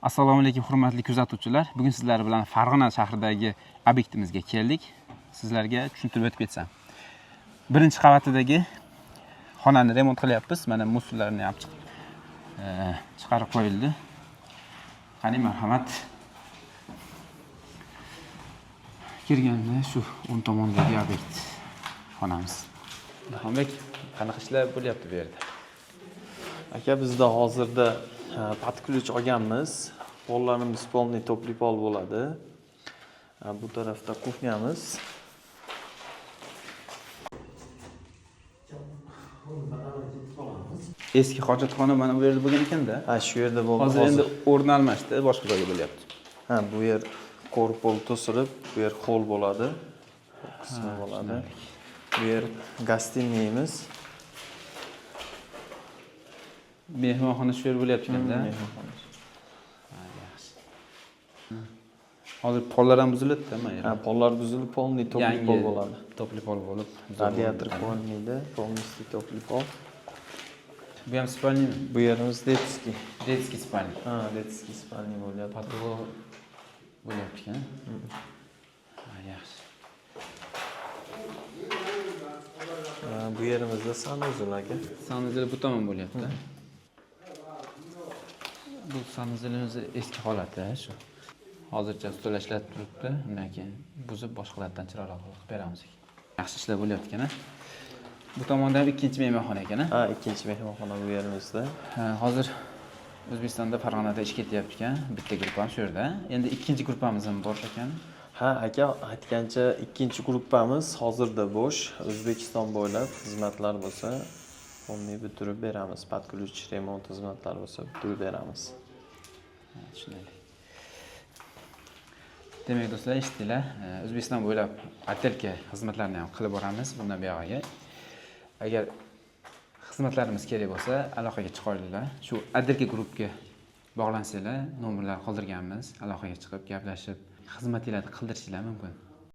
Assalomu alaykum hurmatli kuzatuvchilar. Bugun sizlar bilan Farg'ona shahridagi obyektimizga keldik. Sizlarga tushuntirib o'tib ketsam. Birinchi qavatidagi xonani remont qilyapmiz. Mana musullarni ham chiqib chiqarib qo'yildi. Qani, marhamat. Kirganda shu o'ng tomondagi obyekt xonamiz. Ilhombek, qanaqa ishlar bo'lyapti bu yerda? Aka, bizda hozirda под ключ olganmiz. Pollarimiz полный тёплый pol bo'ladi. Bu tarafda kuxnyamiz. Eski hojatxona mana bu yerda bo'lgan ekanda. Ha, shu yerda bo'ldi. Hozir endi o'rni almashdi, boshqa joyga bo'lyapti. Ha, bu yer ko'rpol to'silib, bu yer hol bo'ladi. Qismi bo'ladi. Bu yer gostiniyimiz. Mehmonxona shu yer bo'lyapti ekanda. Mehmonxona. Ha, yaxshi. Hozir pollar ham buziladida mana Ha, yerda. Pollar buzilib, полный тёплый pol bo'ladi. Тёплый pol bo'lib. Radiator qo'yilmaydi, полностью тёплый pol. Bu ham спальня mi? Bu yerimiz детский. Детский спальня. Ha, детский спальня bo'lyapti. Потолок bo'lyapti ekan. Ha, yaxshi. Ha, bu yerimizda sanuzel aka. Sanuzel bu tomon bo'lyapti. Bu sanuzelimiz eski holati shu. Hozircha stol ishlatib turibdi. Undan keyin buzib boshqa holatdan chiroyli qilib beramiz. Yaxshi ishlar bo'lyapti ekan. Bu tomonda ham ikkinchi mehmonxona ekan. Ha, ikkinchi mehmonxona bu yerimizda. Ha, hozir O'zbekistonda Farg'onada ish ketyapti ekan. Bitta gruppam shu yerda. Endi ikkinchi gruppamiz ham bor ekan. Ha, aka, aytgancha ikkinchi gruppamiz hozirda bo'sh. O'zbekiston bo'ylab xizmatlar bo'lsa, полный bitirib beramiz. Под ключ remont xizmatlari bo'lsa, bitirib beramiz. Ha, tushunarli. Demak, do'stlar, eshitdinglar. O'zbekiston bo'ylab отделка xizmatlarini ham qilib boramiz bundan buyog'iga. Agar xizmatlarimiz kerak bo'lsa, aloqaga chiqa olinglar. Shu отделка guruhga bog'lansanglar, nomerlar qoldirganmiz. Aloqaga chiqib, gaplashib, xizmatinglarni qildirishinglar mumkin.